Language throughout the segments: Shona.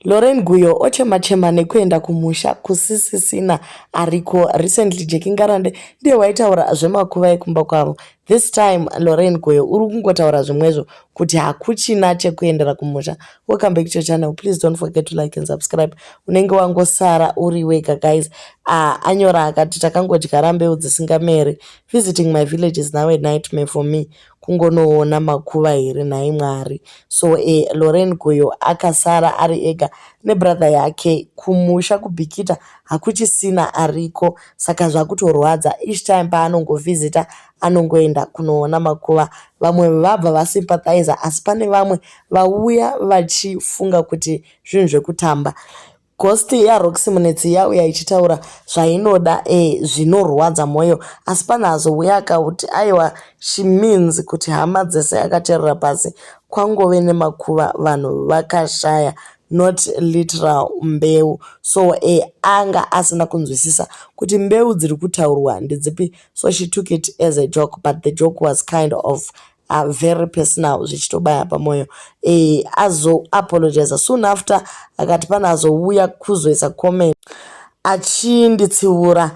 Lorraine Guyo ochema-chema nekuenda kumusha kusisisina ariko. Recently Jackie Ngarande ndiye waitaura zvemakuva ekumba kwavo. This time Lorraine Guyo uri kungotaura zvimwezvo kuti hakuchina chekuendera kumusha. Welcome back to your channel. Please don't forget to like and subscribe. Unenge wangosara uri wega, guys. Anyora akati, "Takangodyara mbeu dzisingameri. Visiting my village is now a nightmare for me. Kungonoona makuva here nhai Mwari?" So Lorraine Guyo akasara ari ega nebrother yake kumusha kuBikita, hakuchisina ariko, saka zvakutorwadza. Each time paanongovhizita anongoenda kunoona makuva. Vamwe vabva vasympathiza, asi pane vamwe vauya vachifunga kuti zvinhu zvekutamba. Ghost yaRoxy Munetsi yauya ichitaura zvainoda, zvinorwadza mwoyo, asi pane azouya akauti aiwa, she means kuti hama dzese akacherera pasi kwangove nemakuva, vanhu vakashaya, not literal mbeu. So anga asina kunzwisisa kuti mbeu dziri kutaurwa ndedzipi, so she took it as a joke, but the joke was kind of very personal, zvichitobaya pamwoyo. Azoapologiza soon after, akati pane azouya kuzoisa comment achinditsiura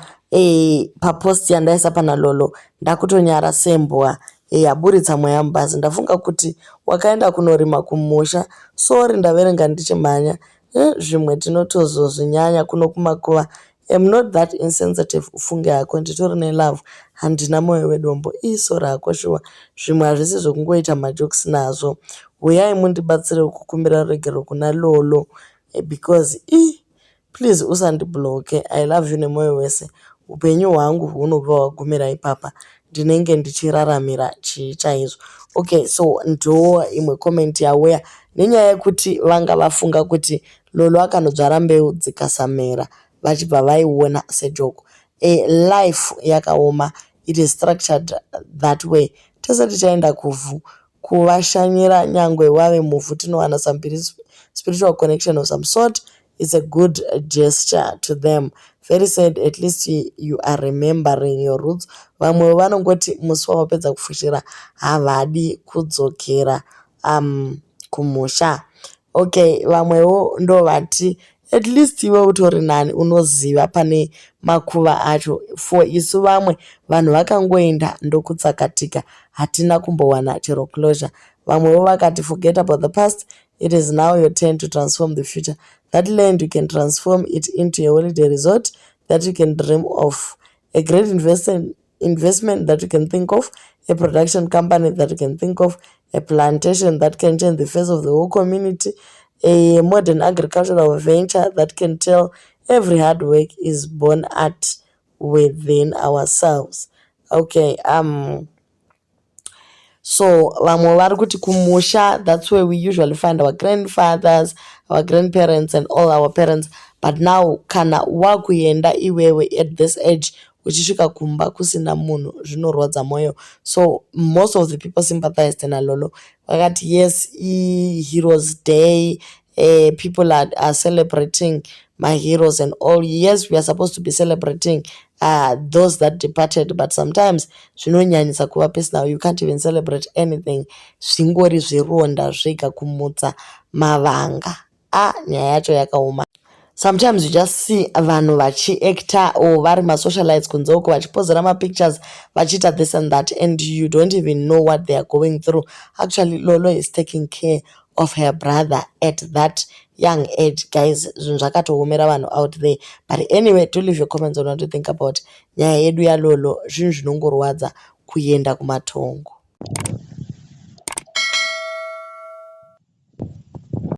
papost yandaisa pana Lolo. Ndakutonyara sembwa yaburitsa mweya mubhazi. Ndafunga kuti wakaenda kunorima kumusha. Sorry, ndaverenga ndichimhanya. Zvimwe tinotozozvinyanya kuno kumakuva. Am not that insensitive, ufunge hako. Nditori nelove, handina mwoyo wedombo. Isori hako shuwa, zvimwe hazvisi zvekungoita majokes nazvo. Uyai mundibatsire kukumbira ruregerero kuna Lolo because i please usandibloke. I love you nemwoyo wese. Upenyu hwangu hunobva hwagumira ipapa, ndinenge ndichiraramira chii chaizvo? Okay, so ndo imwe comment yauya nenyaya yekuti vanga vafunga kuti Lolo akanodzvara mbeu dzikasamera, vachibva vaiona sejoke. Life yakaoma, it is structured that way. Tese tichaenda kuvhu kuvashanyira, nyangwe wave muvhu tinowana some spiritual connection of some sort. It's a good gesture to them. Very sad. At least you are remembering your roots. Vamwe vanongoti musi wavapedza kufushira havadi kudzokera kumusha. Okay, vamwewo ndovati at least iwe utori nani, unoziva pane makuva acho. For isu vamwe vanhu vakangoenda ndokutsakatika, hatina kumbowana chero closure. Vamwewo vakati, "Forget about the past. It is now your turn to transform the future. That land, you can transform it into a holiday resort that you can dream of, a great investment that you can think of, a production company that you can think of, a plantation that can change the face of the whole community, a modern agricultural venture that can tell every hard work is born art within ourselves." Okay, so vamwe vari kuti kumusha, that's where we usually find our grandfathers, our grandparents and all our parents, but now kana wakuenda iwewe at this age, uchisvika kumba kusina munhu, zvinorwadza mwoyo. So most of the people sympathized naLolo, vakati yes, iheroes day, people are celebrating my heroes and all. Yes, we are supposed to be celebrating those that departed, but sometimes zvinonyanyisa kuva personal. You can't even celebrate anything, zvingori zvironda zvega, kumutsa mavanga. A nyaya yacho yakaoma. Sometimes you just see vanhu vachiacta or vari masocialites kunze uko, vachipozera mapictures, vachiita this and that, and you don't even know what they are going through. Actually, Lolo is taking care of her brother at that young age. Guys, zvinhu zvakatoomera vanhu out there. But anyway, do leave your comments on what you think about nyaya yedu yaLolo. Zvinhu zvinongorwadza kuenda kumatongo.